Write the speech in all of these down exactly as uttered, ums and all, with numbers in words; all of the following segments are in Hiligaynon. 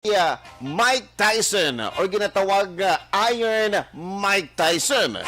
uh, Mike Tyson, or ginatawag nga Iron Mike Tyson.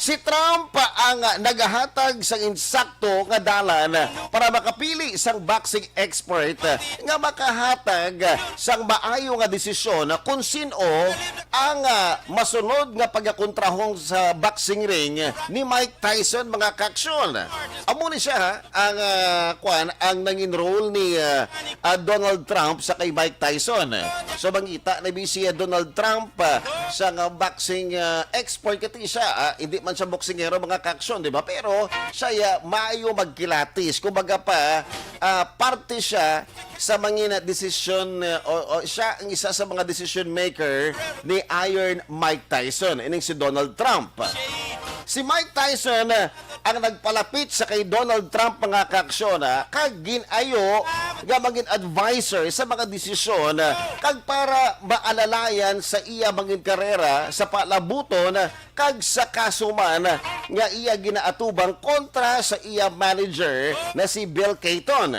Si Trump ang nagahatag sang insakto nga dalan para makapili sang boxing expert nga makahatag sang maayo nga desisyon kung sin-o ang, ah, masunod nga pagakontrahong sa boxing ring ni Mike Tyson, mga kaaksyon. Amo ni siya, ha, ang, ah, kwan, ang nangin role ni, ah, ah, Donald Trump sa kay Mike Tyson. So, mangita na bi si, ah, Donald Trump, ah, sa nga boxing, ah, expert kay siya, ah, hindi man siya boksingero, mga kaaksyon, di ba? Pero siya, ah, maayo magkilatis. Kumbaga pa, ah, parte siya sa mga desisyon, ah, o, o siya ang isa sa mga decision maker ni Iron Mike Tyson, ining si Donald Trump. Si Mike Tyson, ah, ang nagpalapit sa kay Donald Trump, mga kaaksyon, ha, kag gin-ayo nga maging adviser sa mga desisyon, ah, kag para maalalayan sa iya maging karera sa palabuton, ah, kag sa kaso man nga iya ginaatubang kontra sa iya manager na si Bill Cayton.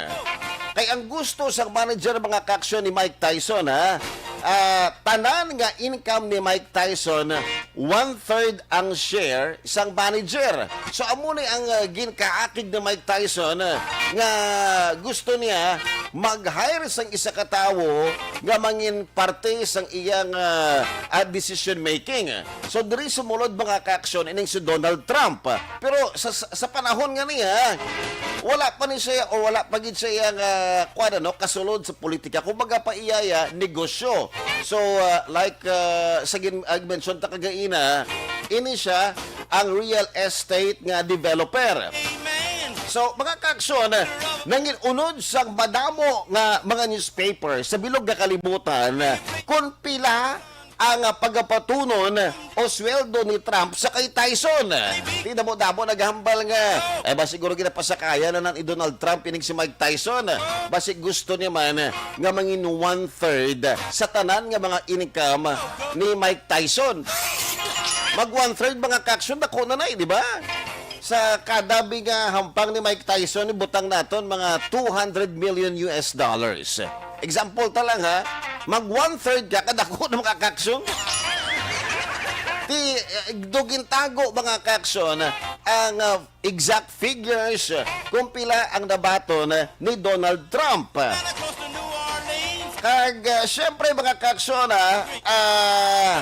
Kay ang gusto sang manager, mga kaaksyon, ni Mike Tyson, ha, ah, tanan nga income ni Mike Tyson, one-third ang share sang manager. So, amo ni ang, ah, ginkaakig ni Mike Tyson, ah, nga gusto niya mag-hire sang isa ka tawo nga mangin parte sang iyang, ah, ah, decision making. So, diri sumulod, mga kaaksyon, ining si Donald Trump. Pero sa, sa, sa panahon nga niya, wala pa ni siya o wala pa gid siya nga, kuwan, ano, kasulod sa politika. Kumbaga pa iya, iya, negosyo. So, ah, like, ah, sa gin-, ah, mention ta kagaina, ini siya ang real estate nga developer. So, mga kaaksyon, nangin-unod sang madamo nga mga newspaper sa bilog nga kalibutan kung pila ang, ah, pagapatunon o sweldo ni Trump sa kay Tyson. Ti damo-damo naghambal nga, eh, basi siguro ginapasakayan na ni Donald Trump ining si Mike Tyson. Basi gusto niya man nga mangin one-third sa tanan nga mga income ni Mike Tyson. Mag one-third, mga kaaksyon, dako na na, eh, di ba? Sa kada bi nga hampang ni Mike Tyson, ibutang naton mga two hundred million U S dollars. Example ta lang, ha, mag one-third ka, kadako na, mga kaaksyon. Ti, eh, do gintago, mga kaaksyon, ang, ah, exact figures kung pila ang nabaton ni Donald Trump. Kag, ah, syempre, mga kaaksyon, ah, ah,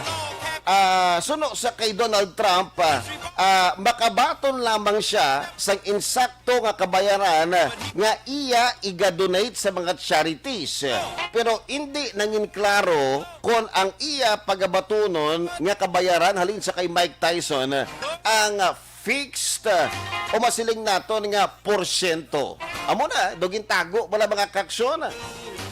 ah, suno sa kay Donald Trump, ah, ah, makabaton lamang siya sang insakto nga kabayaran nga iya iga-donate sa mga charities. Pero indi nangin klaro kon ang iya pagabatunon nga kabayaran halin sa kay Mike Tyson ang fixed, uh, o masiling naton nga porsyento. Amo na, do gintago bala, mga kaaksyon.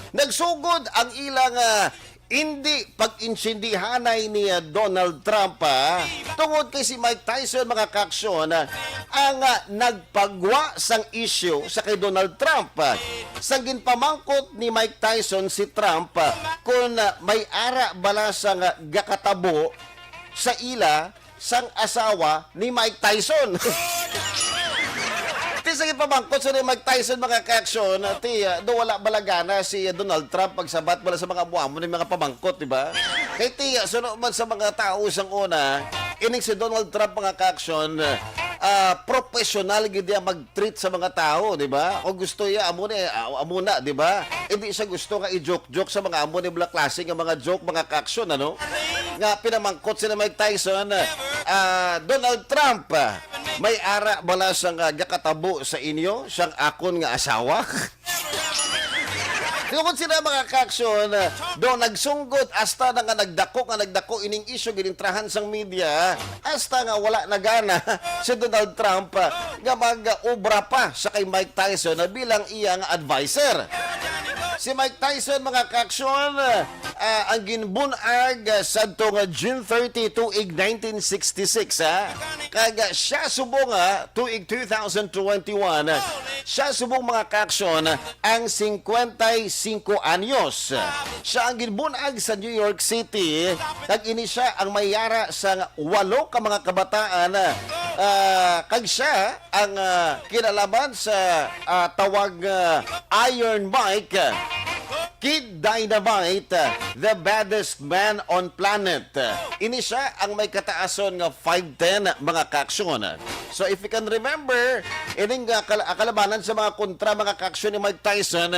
Nagsugod ang ilang, uh, indi pag-intindihanay ni, uh, Donald Trump, uh, tungod kay si Mike Tyson, mga kaaksyon, uh, ang, uh, nagpagwa sang issue sa kay Donald Trump. Uh, sang ginpamangkot ni Mike Tyson si Trump, uh, kung, uh, may ara bala sang, uh, gakatabo sa ila sang asawa ni Mike Tyson. Ti, sige, pamangkot sa ni Mike Tyson, mga kaaksyon, ti, ah, do wala bala gana si Donald Trump pagsabat bala sa mga amo-amo ni mga pamangkot, di ba? Kay ti, ah, suno man sa mga tao sang una, ining si Donald Trump, mga kaaksyon, ah, professional gid niya mag-treat sa mga tao, di ba? Kung gusto iya, amo ni, ah, amo na, di ba? Hindi siya gusto nga i-joke-joke sa mga amo ni bala klase nga mga joke, mga kaaksyon, ano? Nga pinamangkot sila Mike Tyson, ah, Donald Trump, ah, may ara bala sang, ah, gakatabo sa inyo, sang akon nga asawa? Tungod sila, mga kaaksyon, ah, do nagsunggod hasta na nga nagdako, nga nagdako ining isyu ginintrahan sang media, hasta nga wala na gana si Donald Trump, ah, nga mag-obra pa sa kay Mike Tyson na bilang iya nga adviser. Si Mike Tyson, mga kaaksyon, ah, ang ginbun-ag, ah, sadto nga June thirty, tuig nineteen sixty-six, ha? Kag, ah, siya subong, ah, tuig two thousand twenty-one, ah, siya subong, mga kaaksyon, ang cincuenta y cinco anyos. Siya ang ginbun-ag sa New York City, kag ini siya ang may ara sang walo ka mga kabataan, ah, kag siya ang, ah, kinalaman sa, ah, tawag nga Iron Mike. Kid Dynamite, the baddest man on planet. Ini siya ang may kataason nga five ten, mga kaaksyon. So if you can remember, ining, ah, kal-, ah, kalabanan sa mga kontra, mga kaaksyon, ni Mike Tyson,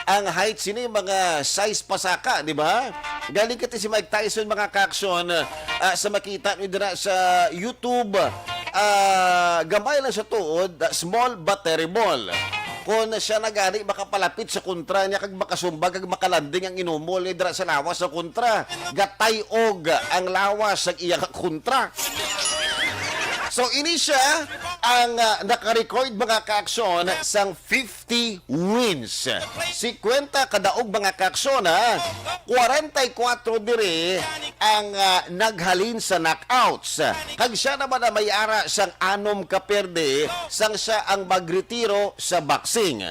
ang height sini mga size pasaka, di ba? Galing kati si Mike Tyson, mga kaaksyon, ah, sa makita niyo dira sa YouTube, ah, gamay lang sa tuod, ah, small but terrible. Kon siya na gani makapalapit sa kontra niya kag makasumbag kag makalanding ang inumol ni dira sa lawas sa kontra, gatay-og ang lawas sa iya nga kontra. So ini siya ang, ah, naka-record, mga kaaksyon, sang fifty wins. Singkwenta ka daog, mga kaaksyon, ha? Kwarenta y kuwatro diri ang, ah, naghalin sa knockouts. Kag siya naman ang may ara sang anom ka perde sang siya ang magretiro sa boxing.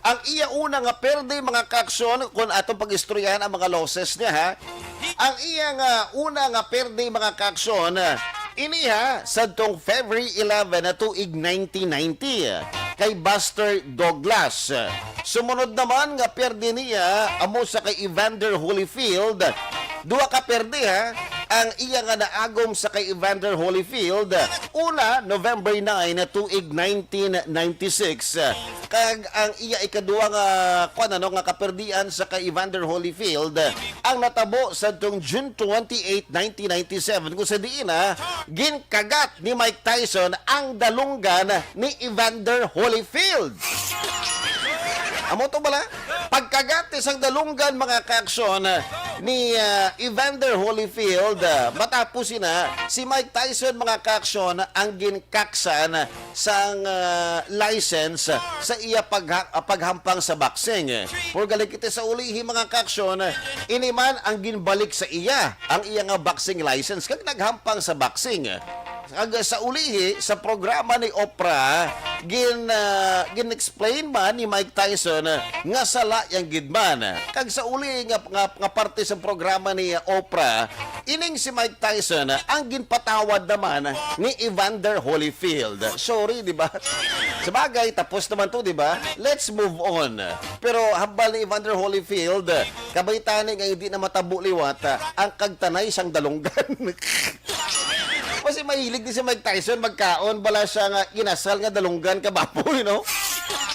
Ang iya una nga perde, mga kaaksyon, kung atong pag-istoryahan ang mga losses niya, ha, ang iya nga una nga perde, mga kaaksyon, ini, ha, sadtong February eleven na tuig nineteen ninety kay Buster Douglas. Sumunod naman nga perde niya amo sa kay Evander Holyfield. Duha ka perde, ha, ang iya nga naagom sa kay Evander Holyfield. Una, November nine na tuig nineteen ninety-six. Kag ang iya ikaduha nga, kuwan, ano, nga kaperdian sa kay Evander Holyfield ang natabo sadtong June twenty-eight, nineteen ninety-seven, kung sa diin, ah, ginkagat ni Mike Tyson ang dalunggan ni Evander Holyfield. Amo to bala? Pagkagat sang dalunggan, mga kaaksyon, ni, ah, Evander Holyfield, ah, matapos sina, si Mike Tyson, mga kaaksyon, ang ginkaksan sang, ah, license sa iya pagha-, ah, paghampang sa boxing. Pero galing kita sa ulihi, mga kaaksyon, ini man ang ginbalik sa iya ang iya nga boxing license kag naghampang sa boxing. Kag sa ulihi, sa programa ni Oprah, gin, ah, gin-explain man ni Mike Tyson nga sala yang gid man. Kag sa uli nga, nga, nga parte sa programa ni Oprah, ining si Mike Tyson ang ginpatawad naman ni Evander Holyfield. Sorry, di ba? Sabagay, tapos naman to, di ba? Let's move on. Pero hambal ni Evander Holyfield, kabay tani nga hindi na matabo liwat ang kagtanay sang dalunggan. Kasi mahilig din si Mike Tyson magkaon, bala siya nga inasal nga dalunggan ka baboy, no?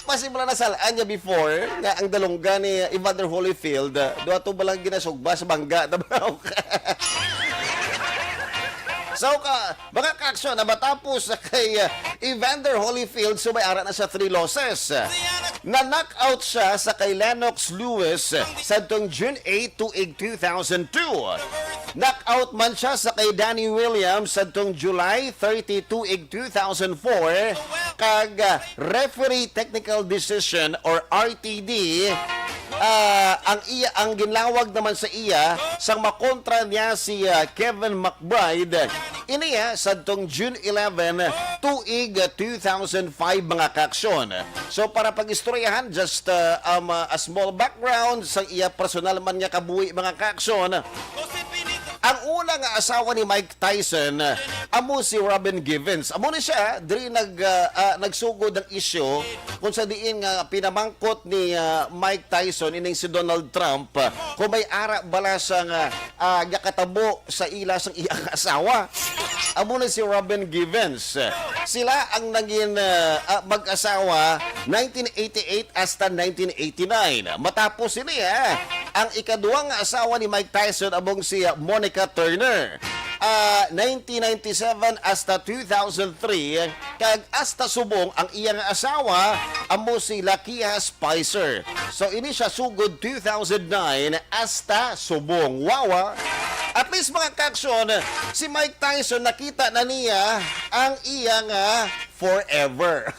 Kasi bala nasalaan niya before nga ang dalunggan ni Evander Holyfield, ah, duha to bala ginasugba sa bangga. So, ka, mga kaaksyon, na matapos sa kay, ah, Evander Holyfield, so may ara na sa three losses. Na-knockout siya sa kay Lennox Lewis sadtong June eight, tuig two thousand two. Knockout man siya sa kay Danny Williams sadtong July thirty, tuig two thousand four, kag, ah, referee technical decision or R T D, ah, ang iya, ang ginlawag naman sa iya sang makontra niya si, ah, Kevin McBride. Ini, ah, sadtong June eleven, tuig, ah, two thousand five, mga kaaksyon. So, para pag-istoryahan, just, uh, um, uh, a small background sa iya personal man nga kabuhi, mga kaaksyon. Ang una nga asawa ni Mike Tyson, uh, amo si Robin Givens. Amo ni siya, diri nag, uh, uh, nagsugod ang isyu kung sa diin nga pinamangkot ni, uh, Mike Tyson ining si Donald Trump, uh, kung may ara bala sa nga, uh, gakatabo sa ila sang iyang asawa. Amo na si Robin Givens. Sila ang naging, ah, ah, mag-asawa nineteen eighty-eight hasta nineteen eighty-nine. Matapos sini, ah, ang ikaduha nga asawa ni Mike Tyson among si, ah, Monica Turner. Ah, nineteen ninety-seven hasta two thousand three, kag hasta subong ang iyang asawa amo si Lakia Spicer. So, ini siya sugod two thousand nine hasta subong. Wow, ah. At least, mga kaaksyon, si Mike Tyson, nakita na niya ang iya nga forever.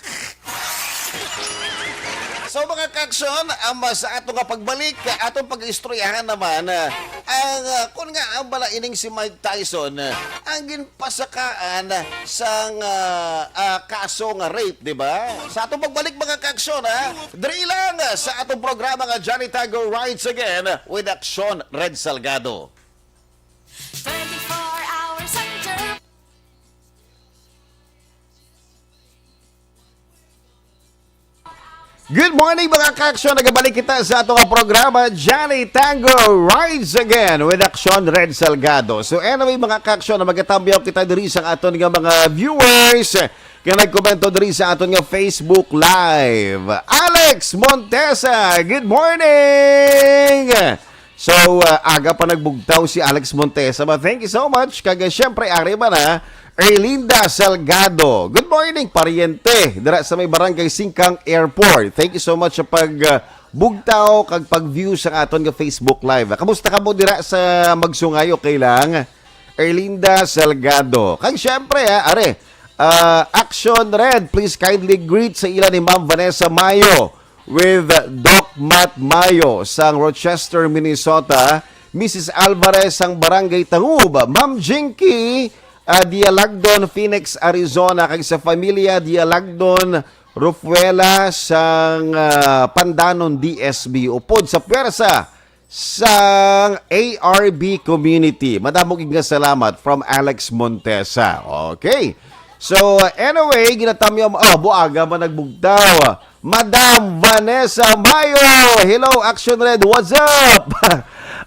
So, mga kaaksyon, um, sa ato nga pagbalik, atong pag-istoryahan naman, ah, ang, ah, kung nga ang bala ining si Mike Tyson, ah, ang gin pasakaan sang, ah, ah, kaso nga rape, di ba? Sa atong pagbalik, mga kaaksyon, ha? Diri lang sa atong programa nga Johnny Tago Rides Again with Aksyon Red Salgado. Twenty-four hours under. Good morning, mga ka-aksyon. Nagabalik kita sa ato nga programa, Johnny Tango Rides Again with Aksyon Red Salgado. So anyway, mga ka-aksyon, na magatamyaw kita diri sa aton nga mga viewers nga nagkomento diri sa aton nga Facebook Live. Alex Montesa, good morning! So, uh, aga pa nagbugtaw si Alex Montesa. But thank you so much. Kag, uh, syempre, ari man, ha, Erlinda Salgado. Good morning, pariente. Dira sa may Barangay Singkang Airport. Thank you so much sa pag, uh, bugtaw kag pag-view sa aton nga Facebook Live. Kamusta ka mo dira sa Magsungay? Okay lang? Erlinda Salgado. Kag syempre, ha, are, uh, Action Red, please kindly greet sa ila ni Ma'am Vanessa Mayo with Doc Matt Mayo sang Rochester, Minnesota, Missus Alvarez sang Barangay Tangub, Ma'am Jinky, ah, Dialagdon, Phoenix, Arizona, kag sa familia Dialagdon Rufuela sang, ah, Pandanon, D S B, upod sa pwersa sang A R B community. Madamo gid nga salamat from Alex Montesa. Okay. So, anyway, ginatamyaw, oh, buaga man nagbugtaw. Madam Vanessa Mayo. Hello, Action Red. What's up?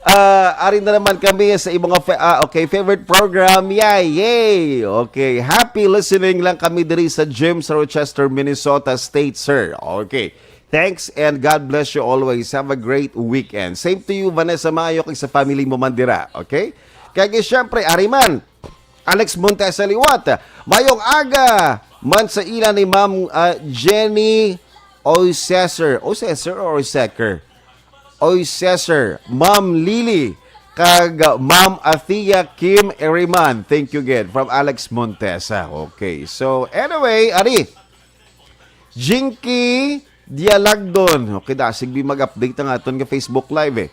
Ah, ari na naman kami sa imong fa- ah, okay, favorite program. Yay, yay. Okay, happy listening lang kami diri sa gym sa Rochester, Minnesota State, sir. Okay. Thanks and God bless you always. Have a great weekend. Same to you, Vanessa Mayo, kag sa family mo man dira, okay? Kag, eh, syempre, ari man, Alex Montesa liwat. Mayong aga man sa ila ni Ma'am, ah, Jenny Oiseser. Oiseser or Oiseker? Oiseser. Ma'am Lily. Kag, ah, Ma'am Athea Kim Eriman. Thank you again. From Alex Montesa. Okay. So, anyway, ari. Jinky Dialagdon. Okay, dasig bi mag-update ang aton nga Facebook Live eh.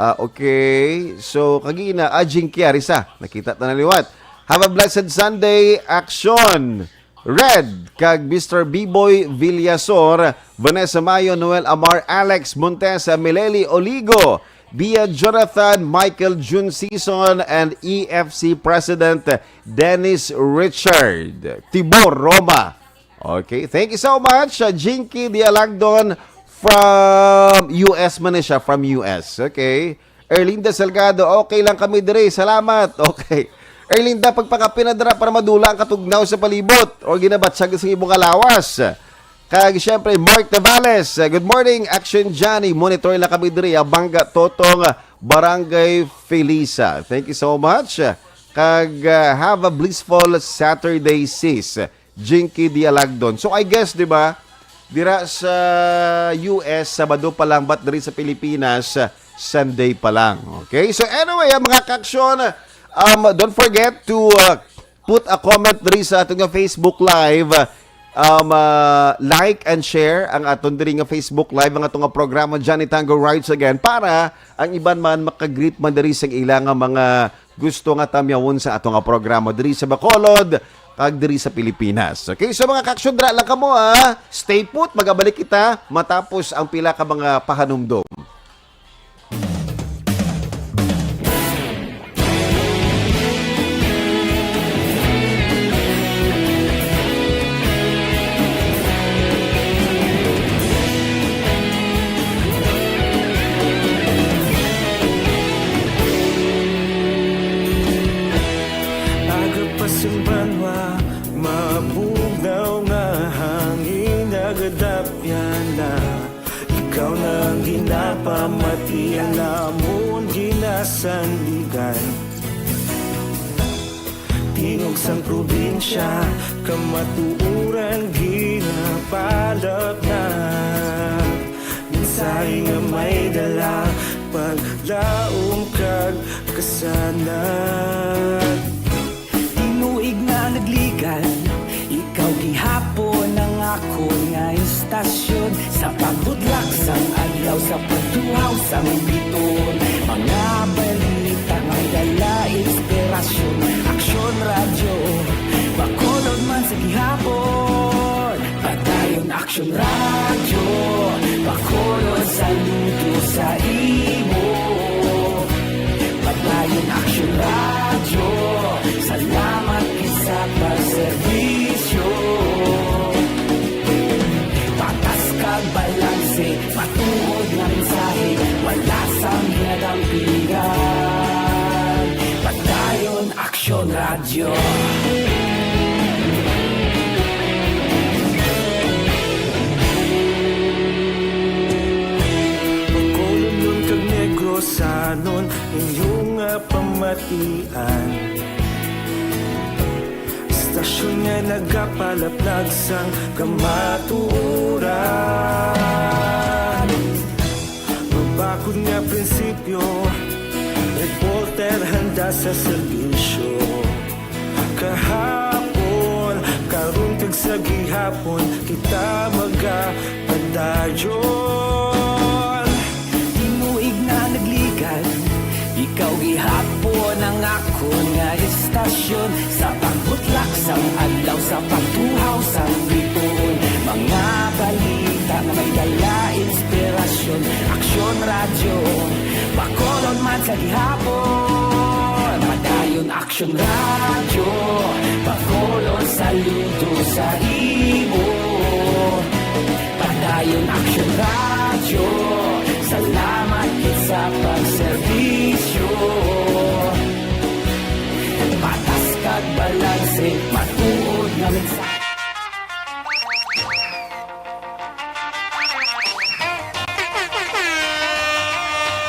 Ah, okay. So, kagina, ah, Jinky Arisa. Nakita ta na liwat. Have a blessed Sunday, Action Red, kag Mister B-Boy Villasor, Vanessa Mayo, Noel Amar, Alex Montesa, Mileli Oligo, Bia Jonathan, Michael June Season, and E F C President Dennis Richard. Tibor Roma. Okay, thank you so much, uh, Jinky Dialagdon from U S man ni siya, from U S. Okay. Erlinda Salgado, okay lang kami diri. Salamat. Okay. Erlinda, pagpakape na dira para madula ang katugnaw sa palibot or ginabatsag sa imong alawas. Kag syempre, Mark Navales, uh, good morning, Action Johnny. Monitor lang kami diri, ah, Bangga Totong, ah, Barangay Felisa. Thank you so much. Kag, uh, have a blissful Saturday, sis. Jinky Dialagdon. So, I guess, di ba, dira sa U S, Sabado pa lang, but diri sa Pilipinas, uh, Sunday pa lang. Okay? So, anyway, ah, mga kaaksyon, um, don't forget to, uh, put a comment diri sa aton nga Facebook Live. Um, uh, like and share ang aton diri nga Facebook Live, ang aton nga programa, Johnny Tango Rides Again, para ang iban man makagreet man diri sa ila nga mga gusto nga tamyawon sa ato nga programa diri sa Bacolod kag diri sa Pilipinas. Okay, so mga kaaksyon, dira lang kamo, ha. Stay put, magabalik kita matapos ang pila ka mga pahanumdom. Aga pa sa banwa, mabugnaw nga hangin, nagadapyan na. Ikaw na ang ginapamati, ang amon ginasandigan. Tingog sang probinsya, kamatuoran ginapalapnag. Mensahe nga may dala, paglaom kag kasanag. Tinuig na nagligan, ikaw gihapon ang akon nga istasyon. Sa pagbudlak sang adlaw, sa pagtuhaw sang biton, mga balita may dala inspirasyon. Aksyon Radyo, Bacolod man sa gihapon. Padayon Aksyon Radyo, Bacolod, saludo sa imo. Padayon Aksyon Radyo, salamat gid sa pagserbisyo. Patas kag balat Ang pinggan, Padayon Aksyon Radyo. Bacolodnon kag Negrosanon, inyo nga pamatian. Istasyon nga nagapalaplag sang kamatuoran. Mabakod nga prinsipyo, reporter handa sa serbisyo. Kahapon, karon kag sa gihapon, kita magapadayon. Tinuig na nagligad, ikaw gihapon ang akon nga istasyon. Sa pagbutlak sang adlaw, sa pagtuhaw sang bituon, mga balita nga may dala inspirasyon. Aksyon Radyo, Bacolod man sa gihapon. Padayon Aksyon Radyo, Bacolod, saludo sa imo. Padayon Aksyon Radyo, salamat gid sa pagserbisyo. Patas kag balanse, matuod nga mensahe.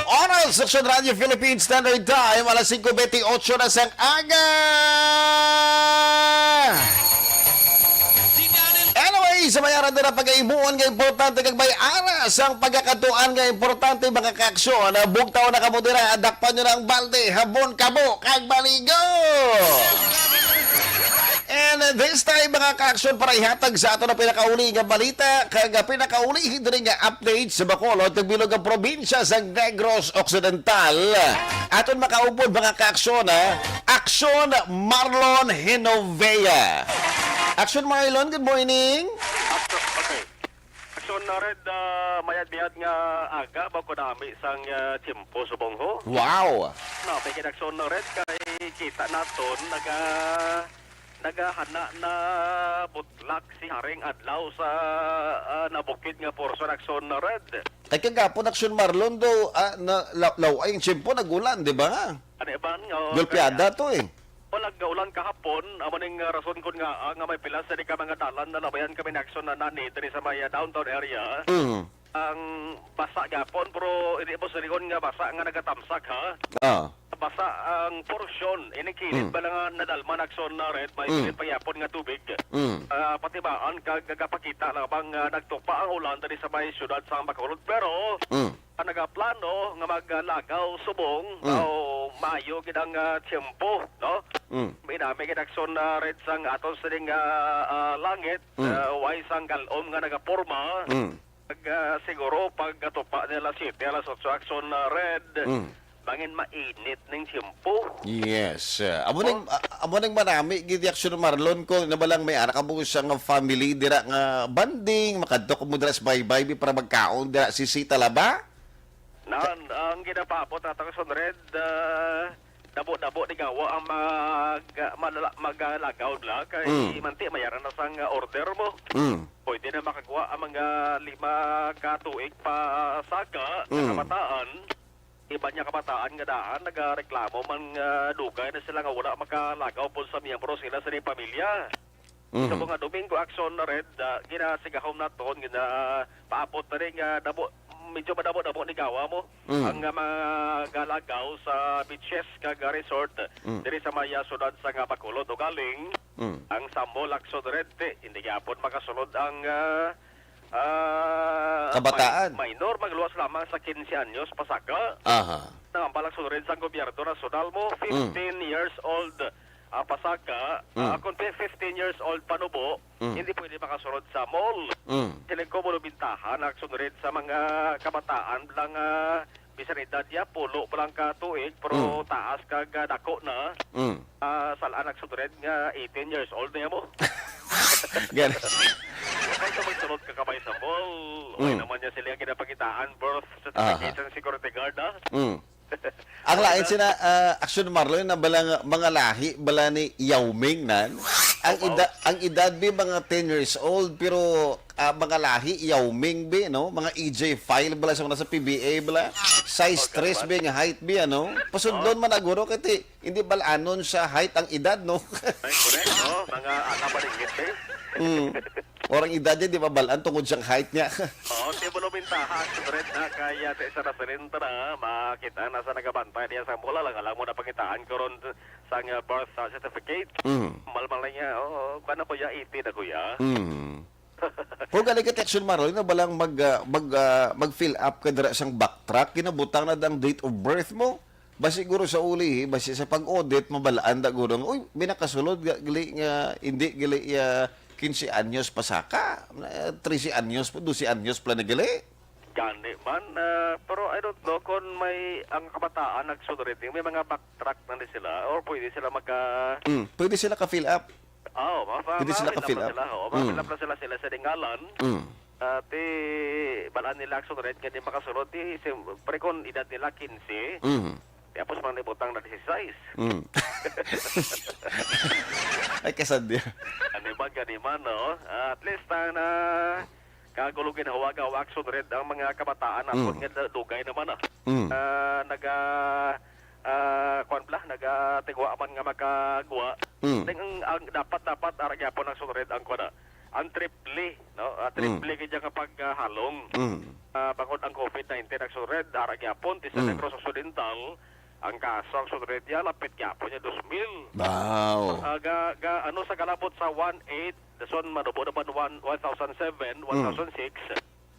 Oras, Aksyon Radyo Philippine Standard Time, alas singko bentiocho na sang aga. Anyway, sa may aran na pagkaimuon nga importante kag may ara sang pagkakatuan nga importante, mga kaaksyon, bugtaw na kamo dira, dakpan nyo na ang balde, habon, kabo, kag maligo. And this time, mga kaaksyon, para ihatag sa ato na pinakauli nga balita kag pinakauli diri nga update sa Bacolod kag bilog nga probinsya sa Negros Occidental. Aton makaupod, mga kaaksyon, ha? Aksyon Marlon Hinovea. Aksyon Marlon, good morning. Aksyon, okay. Aksyon na red, ah, mayad-mayad nga aga ba ko nami sang, ah, tiyempo subong ho. Wow! Na, may gid Aksyon na red kay kita naton naga nagahana na butlak si Haring Adlaw sa, ah, nabukid nga porsyon Aksyon na red. Kay kagapon Aksyon Marlon do, ah, na, law, law, ay, tiyempo nag-ulan, di ba nga? Ano ba nga? Golpeada to eh. Wala nga ulan kahapon, amo ning, ah, rason kun nga, ah, nga may pila sa di ka mga dalan na labayan kami na Aksyon na nani diri sa may, ah, downtown area. Mm. Ang basa gapon, pero hindi mo saligon nga basa nga nagatamsak, ha? Ah. Basa ang porsyon, ini kilid Mm. ba lang nga nadalman Aksyon na red, may Mm. kilid pa gyapon nga tubig. Mm. Ah, pati ba ang kag-, nagapakita lamang nga nagtupa ang ulan diri sa may siyudad sa Bacolod, pero Mm. ang nagaplano nga maglagaw subong Mm. o maayo gid ang, ah, tiyempo, no? Mm. Minami gid Aksyon na red sang aton sining, ah, ah, langit, Mm. ah, way sang galom nga nagaporma. Mm. Pag, ah, siguro pag katupa nila siyete, alas otso, Aksyon na red. Mm. Bangin mainit ning tiyempo. Yes. Ah, amo ning, Oh. ah, amo ning manami gid Aksyon Marlon ko na balang may ara ka mo isang family dira nga bonding, makadto mo dira sa baybay para magkaon dira si Sita Laba? Nan, ang ginapaabot nato, Aksyon Red, ah, dabo-dabo ni gawa ang mag-, malala-, magalagaw bla kay Mm. manti mayara na sang order mo. Mm. Pwede na makagwa ang mga lima ka tuig pa saka Mm. nga kabataan. Iban nga kabataan nga daan nagareklamo man nga dugay na sila nga wala makalagaw pod sa miyembro sila sa ilang pamilya. Mhm. Sa mga Domingo Aksyon na red, ah, ginasigahom naton, ginapaabot na rin nga damo, medyo madamo-damo ni gawa mo Mm. ang, ah, mga galagaw sa beaches kag, ah, resort Mm. diri sa maya sudad sa nga Bacolod. Ugaling, Mm. ang Samol Aksyon Red, eh, hindi gyapon makasulod ang, ah, ah, Kabataan. may-, minor, magluwas lamang sa quince anyos pasaka. Aha. Nangambal ang sulod sang gobyerno nasyonal mo, Mm. fifteen years old, ah, pasaka, Mm. ah, kung pi-, fifteen years old panubo, Mm. hindi pwede makasulod sa mall. Mm. Sila ko mo bintahan ang sulod sa mga kabataan lang, ah, bisan edad niya, pulo pa lang ka tuig, pero Mm. taas kag, ah, dako na. Mm. Ah, sal-an ang sudred nga eighteen years old na mo. Gan- Kay sa magsulod ka kabay sa mall, okay Aha. naman niya sila ang ginapakitaan, birth certificate Aha. sa security guard, ah. Mm. Ang lain sina, ah, Aksyon Marlon, na bala nga mga lahi, bala ni Yao Ming, nan? Ang About? Eda-, ang edad, bi, mga ten years old, pero, ah, mga lahi, Yao Ming, bi, no? Mga E J file bala sa, sa P B A bala. Size Okay, three, man. Bi, nga height, bi, ano? Pasudlon Oh. man, aguro, kay ti, hindi bal-anon sa height ang edad, no? Ay, correct, no? Mga ana pa rin, eh. Mm. Orang edad niya, di ba, balaan tungod siyang height niya? Oo, di mo lumintahan, Fred, na kaya sa isa na silintra, makita na sa nagabantay niya sa mula lang, alam mo na pangitaan ko ron sang, ah, birth, ah, certificate. Mm. Malmal na niya, oo, kuwan na, kuya, eighty na, kuya. Mm. Kung gali ka, Tection Marlon, na balang mag, ah, mag, ah, mag-fill up ka dira sang backtrack, kinabutang na dang date of birth mo. Ba siguro sa uli, basi sa pag-audit, mabalaan da guro nga, "Uy, may nakasulod ga-, gali nga, hindi gali, ah, quince anyos pa saka, ah, trese anyos pa, dose anyos pala na gali." Gani man, ah, pero I don't know kung may, ang kabataan nagsunod, may mga backtrack na ni sila or pwede sila maka- Mm, pwede sila ka-fill up. Oo, ma-, ma-, Pwede sila ma-fill up ka-fill na up. Sila, oo, ma-fill Mm. up na sila, sila sa dingalan. Mm. Ah, ti, balaan nila ang sunod nga di makasulod, ti, siyempre, kung edad nila quince, Mm. ti, apos man ibutang na dieciséis. Mm. Ay, kasadya. Ani man, gani man, no? Ah, at least, ah, na, kagulo ginhawa-gawa ang sunod ang mga kabataan naton Mm. nga dugay naman, ah. Mm. Ah, naga-, ah, kuwan bala, nagatigwa man nga makagwa. Mm. Ning ang, ang dapat, dapat ara gyapon ang sunod ang kuwan, ah, ang triple, no? Ah, Mm. triple gid nga paghalong. Mm. Ah, bangod ang covid nineteen ang sunod, ara gyapon, ti sa Mm. Negros Occidental, ang kaso ang sunod niya, lapit gyapon niya dos mil. Wow. Ah, ga, ga, ano, sa kalabot sa one eight, dason manubo naman one, one thousand seven, Mm. one thousand six.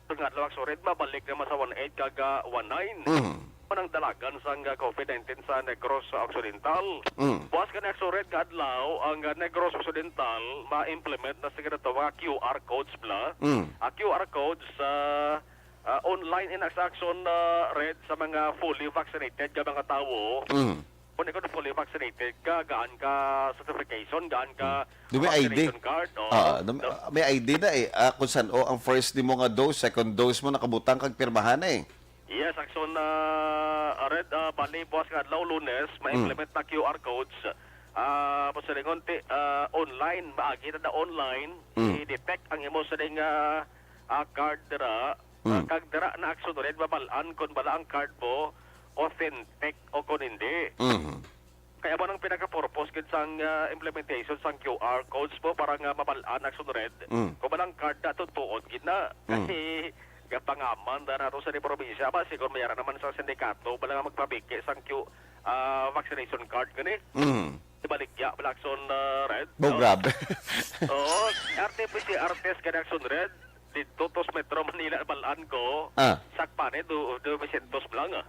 Nga adlaw, Aksured, mabalik naman sa one eight kag, ah, one nine. Mm. Ang dalagan sang, ah, covid nineteen sa Negros Occidental. Mm. Buwas ka na, Aksured, nga adlaw, ang, ah, Negros Occidental ma-implement na sa ginatawag nga Q R codes bala. Mm. Ah, Q R codes, ah, ah, online in action, ah, Red, sa mga fully vaccinated nga mga tawo. Mm. Kung ikaw fully vaccinated ka, gaan ka certification, gaan ka Hmm. Do may I D? Vaccination card, oo. Ah, do may, Do- may I D na eh. Ah, kung san-o ang first nimo nga dose, second dose mo, nakabutang kag pirmahan na eh. Yes, action, ah, Red, ah, bali, buwas nga adlaw, Lunes, Hmm. ma-implement na Q R codes. Ah, pasilingon ti, ah, online, maagi na na online, Hmm. i-detect ang imo sining, ah, ah, card dira. Ah, Hmm. kag dira na action, Red, mabal-an kung bala ang card mo authentic o kung hindi. Mhm. Kaya mo nang pinaka-purpose gid sang, ah, implementation sang Q R codes mo para nga mabal-an ang sunred. Mm. Kung bala ang card na, tutuon gid na. Mm. Kasi gapangaman na nato sa di probinsya ba, siguro mayara naman sa sindikato, bala nga magpabiki sang Q, ah, vaccination card gani. Mm. Ibaligya, bala ang sun, ah, red, Bo, no? Grabe. Oo, R T P C R test gani ang sunred. Dito, tos Metro Manila, balaan ko. Ah. Sakpan eh, do, do, may sentos lang, ah.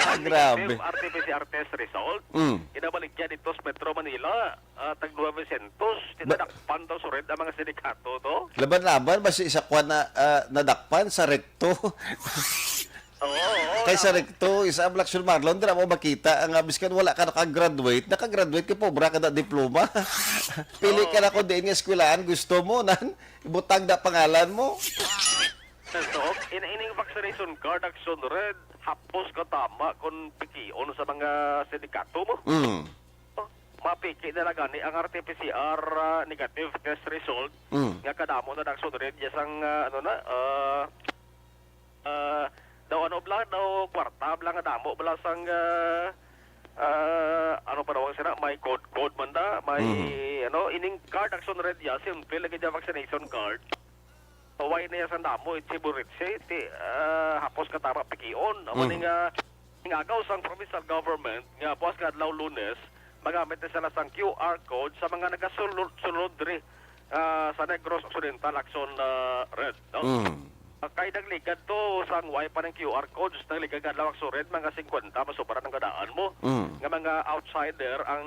Ah, grabe. Negative R T P C R test result. Mm. Kinabaligya dito sa Metro Manila, ah, tag nuwebe sentos. Ba- Tinadakpan daw sured ang mga sindikato to. Laban-laban, basi sa kwan na, ah, nadakpan sa rekto. Oo, oo, Kay sa tama. Rekto, isa ang Black Marlon, dira mo makita ang, ah, biskan wala ka nakagraduate, nakagraduate ka, pobra ka na diploma. Pili ka Oo. na kung diin nga eskwelahan gusto mo, nan, ibutang na pangalan mo. So, in, ining vaccination card, action red, hapos ka tama kung pikion sa mga sindikato mo. Mm. Mapiki na lang gani ang R T P C R, ah, negative test result Mm. nga kadamo na nagsunod niya sang, ah, ano na, ah, ah, daw ano bala, daw kwarta bala nga damo bala sang, ah, ah, ano pa daw sila, may code, code man da, may, Mm. ano, ining card action red ya, simple lagi niya vaccination card. Way na iya sang damo, itsi buritsi, ti, ah, hapos ka tama pikion. Amo Mm. ni nga, ingagaw sang provincial government nga buwas nga adlaw Lunes, magamit na sila sang Q R code sa mga nagasulod, sulod diri, ah, sa Negros Occidental, Lacson, ah, Red, no? Mm. Ah, kay nagligad to sang way pa ng Q R codes, nagligad nga adlaw, Lacson Red, mga singkwenta, masobra nang gadaan mo. Mm. Nga mga outsider ang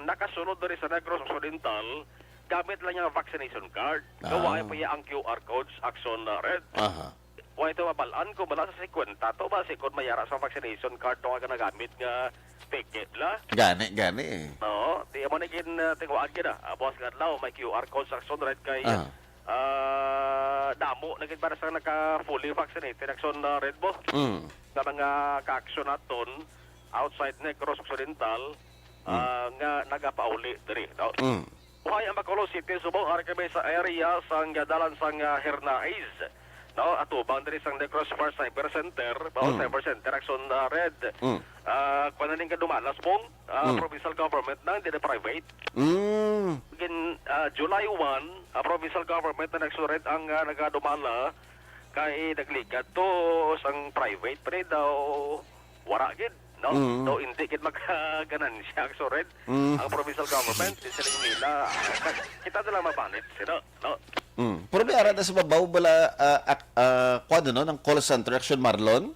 nakasulod diri sa Negros Occidental, gamit lang yung vaccination card. Ah. Gawain pa iya ang Q R codes, action na red. Aha. Wa ito mabalaan kung bala sa singkwenta to ba, si kung mayara sa vaccination card to nga ginagamit nga ticket la. Gani, gani eh. No, di mo na gin, uh, tingwaan gina. Ah, buwas nga adlaw, may Q R code sa action red kay, Ah. ah, damo na gid para sa naka fully vaccinated action na red mo. Mm. Nga mga ka-action naton outside Negros Occidental, ah, nga nagapauli diri, no? Mm. Buhay ang Bacolod City subong ari kami sa area sang dalan sang, ah, Hernaiz, no? Atubang diri sang Negros Smart Cyber Center, ba, Mm. Cyber Center, Action, ah, Red. Mm. Ah, kuwan na ning kadumala subong, ah, Mm. provincial government na, hindi na private. Mm. Gin, ah, July one, ah, provincial government na nagsured ang, ah, nagadumala kay nagligad to sang private, pre, daw wara gid, no? Mm. Daw hindi gid magkaganansya ang sured Mm. ang provincial government, di siling nila. Kita na lang mabanit sila, no? Mm. Pero may ara na sa babaw bala, ah, ak-, ah, kuwan, no, ng call center, Action Marlon?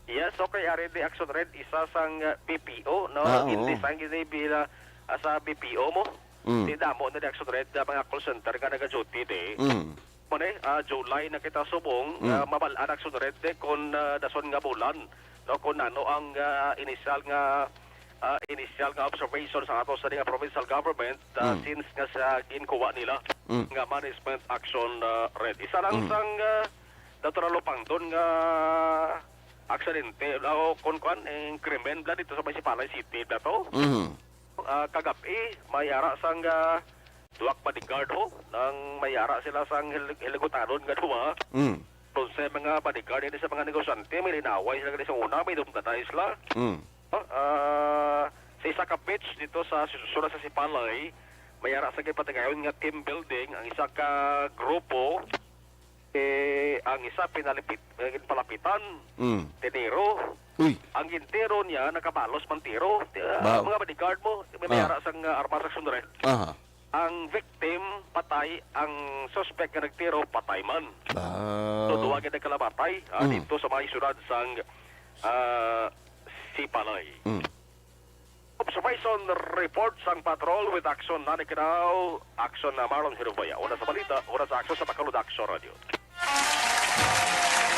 Yes, okay, ari di Action Red, isa sang, uh, B P O, no? Ah, oo. Hindi sang gini bila, ah, sa B P O mo. Mm. Di damo na di Action Red, ah, mga call center nga naga-duty di. Mm. Mo ni, ah, July na kita subong, Mm. ah, mabal-an Action Red di kun, ah, dason nga bulan, no? Kun ano ang, ah, initial nga, ah, initial nga observation sa ato sa nga provincial government, ah, Mm. since nga sa ginkuha nila Mm. nga management action, ah, Red. Isa lang Mm. sang, ah, natural upang doon nga aksidente, o kung kwan, eh, krimen bala dito sa Municipalay City na to. Mhm. Ah, kagabi, may ara sang, ah, duwak bodyguard ho, nang may ara sila sang hel-, helikoptaron nga duwa. Mm. Doon sa mga bodyguard, hindi sa mga negosyante, may linaway sila, sa una, may dumdaday sila. Mm. Ah, sa isa ka beach dito sa su-, sura sa Sipalay, may ara sa gipatigayon nga team building ang isa ka grupo. Eh, ang isa pinalipit, eh, palapitan, Mm. tiniro. Uy. Ang gintiro niya, nakabalos man tiro. Ah, Ba- mga bodyguard mo, may May Ah. ara sang, ah, armas sa sundre. Aha. Ang victim, patay. Ang suspect nga nagtiro, patay man. Ba- So, duwa gid ang kalamatay, ah, Mm. dito sa may syudad sang, ah, Sipalay. Mm. Observation report sang patrol with Action Nanikinaw, Action na Marlon Hiruboya. Una sa balita, una sa Action sa Bacolod Action Radio.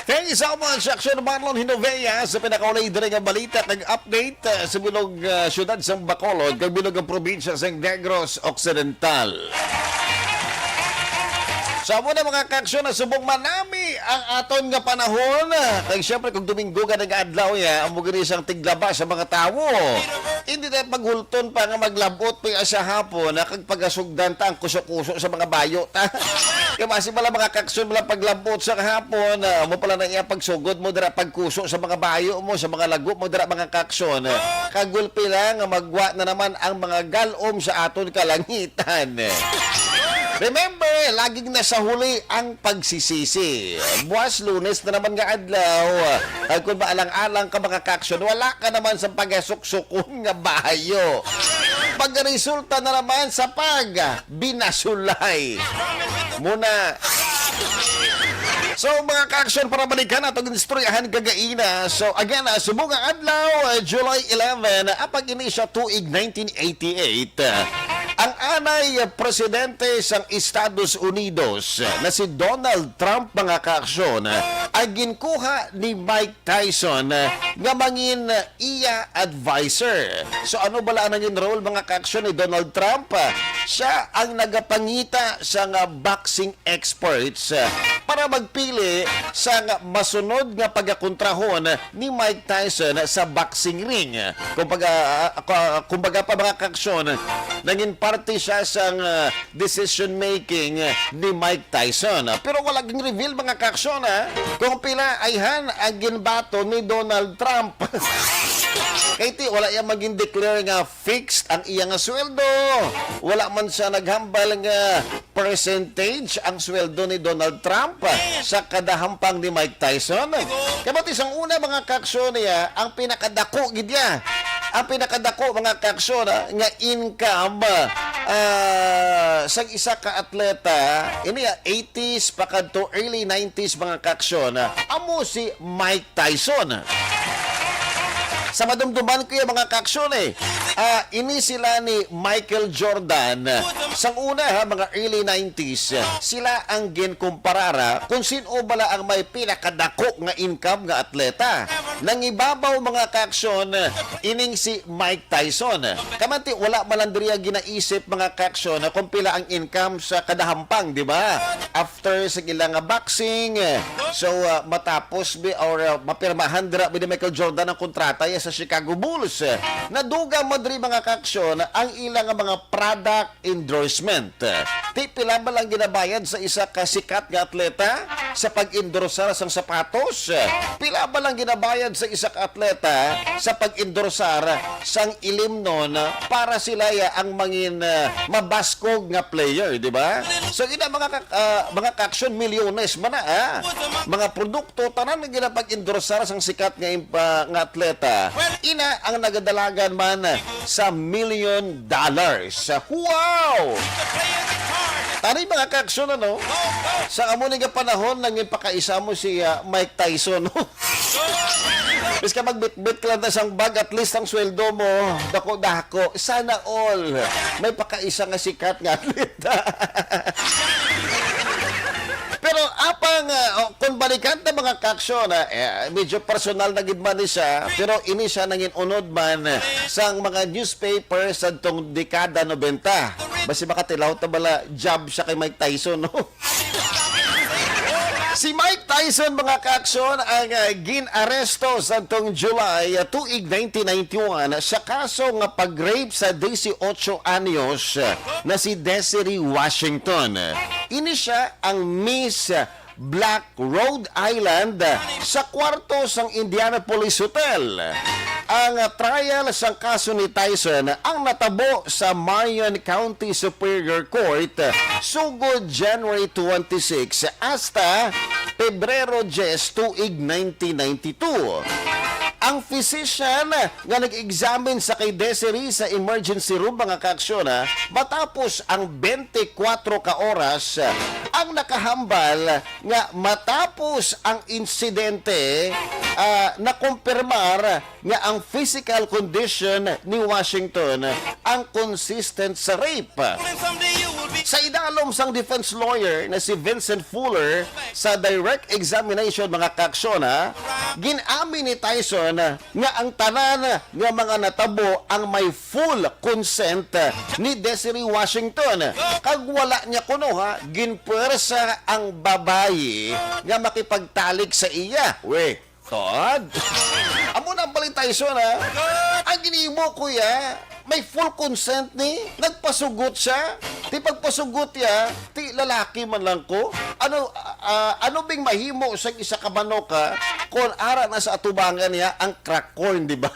Thank you so much, Action Marlon Hinovea, sa pinakaulay diri nga balita kag update, uh, sa bilog, uh, syudad sang Bacolod kag bilog ang probinsya sang Negros Occidental. Sa amo na, mga kaaksyon, na subong manami ang aton nga panahon. Kag siyempre, kung Domingo ka nga adlaw ya, amo gani sang tiglaba sa mga tawo. Hindi na paghulton pa nga maglabot pa sa hapon, na kag pagasugdan ta ang kuso-kuso sa mga bayo ta. Kay basi pala, mga kaaksyon, pala paglabot sa hapon, ah, amo pala na iya pagsugod mo dira, pagkuso sa mga bayo mo, sa mga lago mo dira, mga kaaksyon. Kagulpi lang nga magwa na naman ang mga galom sa aton kalangitan. Remember, laging nasa huli ang pagsisisi. Buwas, Lunes na naman nga adlaw. Ay, kung maalang-alang ka, mga kaaksyon, wala ka naman sa pagasuksukon nga bayo. Pagresulta na naman sa pag binasulay. Muna. So, mga kaaksyon, para balikan atong istoryahan kagaina. So, again, ah, subong nga adlaw, ah, July eleven, ah, pag ini siya tuig nineteen eighty-eight, ah, ang anay, ah, presidente sang Estados Unidos, ah, na si Donald Trump, mga kaaksyon, ah, ang ginkuha ni Mike Tyson, ah, nga mangin, ah, iya advisor. So, ano bala ang nangin role, mga kaaksyon, ni Donald Trump? Ah, siya ang nagapangita sa nga boxing experts, ah, para magpili sa nga masunod nga pagakontrahon ni Mike Tyson sa boxing ring. Kumbaga, ah, ku-, kumbaga pa, mga kaaksyon, nangin parte siya sa nga decision making ni Mike Tyson. Pero wala ging reveal, mga kaaksyon, ha, kung pila ayhan ang ginbaton ni Donald Trump. Kay ti, wala iya magin declare nga fixed ang iya nga sweldo. Wala man siya naghambal nga percentage ang sweldo ni Donald Trump sa kada hampang ni Mike Tyson. Kay bati sang una, mga kaaksyon, niya, ang pinakadako gid niya. Ang pinakadako, mga kaaksyon, ah, nga income, ah, sa isa ka atleta, ini, ah, eighties pa kadto early nineties, mga kaaksyon, ah, amo si Mike Tyson. Sa madumduman ko yung mga kaaksyon, eh. Ah, ini sila ni Michael Jordan. Sang una, ha, mga early nineties, sila ang ginkumparar kung sino bala ang may pinakadako nga income nga atleta. Nangibabaw, mga kaaksyon, ining si Mike Tyson. Kamanti, wala man lang diri ginaisip, mga kaaksyon, kung pila ang income sa kada hampang, di ba? After sa ilang, ah, boxing, so, ah, matapos bi, or, ah, mapirmahan dira bi ni Michael Jordan ang kontrata ya sa Chicago Bulls. Nadugang man Ni mga kaaksyon, ang ilang mga product endorsement. Ti pila ba lang ginabayad sa isa ka sikat nga atleta sa pag-endorsa sang sapatos? Pila ba lang ginabayad sa isa ka atleta sa pag-endorsa sang ilimnon para sila ya ang mangin, ah, mabaskog nga player, di ba? So, ina mga ka-, ah, mga kaaksyon, milyones man na, ah. Mga produkto, tanan nga ginapag-endorsa sang sikat nga impa-, nga atleta. Ina ang nagadalagan man sa million dollars. Wow! Tani mga kaaksyon, ano? Sa amo ni nga panahon, nangin pakaisa mo si, ah, Mike Tyson. Bis ka magbitbit ka lang ta sang bag, at least ang sweldo mo, dako-dako. Sana all. May pakaisa nga sikat nga atleta. Pero apang, ah, oh, kung balikan ta mga kaaksyon, ah, eh, medyo personal na gid man ni siya, pero ini siya nangin unod man sang mga newspaper sa tong dekada nobenta. Basi makatilaw ta bala job siya kay Mike Tyson, no? Si Mike Tyson, mga kaaksyon, ang, ah, gin-aresto sa tong July, ah, tuig nineteen ninety-one sa kaso nga pag-rape sa dieciocho anyos, ah, na si Desiree Washington. Ini siya ang Miss Black Rhode Island sa kwarto sang Indianapolis Hotel. Ang, ah, trial sang kaso ni Tyson ang natabo sa Marion County Superior Court sugod January twenty-six hasta Pebrero diyes, tuig nineteen ninety-two. Ang physician nga nag-examine sa kay Desiree sa emergency room, mga kaaksyon, ha, matapos ang twenty-four ka oras, ang nakahambal nga matapos ang insidente, ah, nakumpirmar nga ang physical condition ni Washington ang consistent sa rape. Sa idalom sang defense lawyer na si Vincent Fuller, sa direct examination, mga kaaksyon, ha, gin-amin ni Tyson nga ang tanan nga mga natabo ang may full consent ni Desiree Washington, kag wala niya kuno, ha, ginpuwersa ang babayi nga makipagtalik sa iya. We, Todd? Amo na ang balita, Ison, ha? Ang ginimo, kuya, may full consent ni, nagpasugot siya. Ti pagpasugot niya, ti lalaki man lang ko. Ano, ah, ano bing mahimo sa isa ka manok, ha? Kung ara na sa atubangan niya ang crack corn, di ba?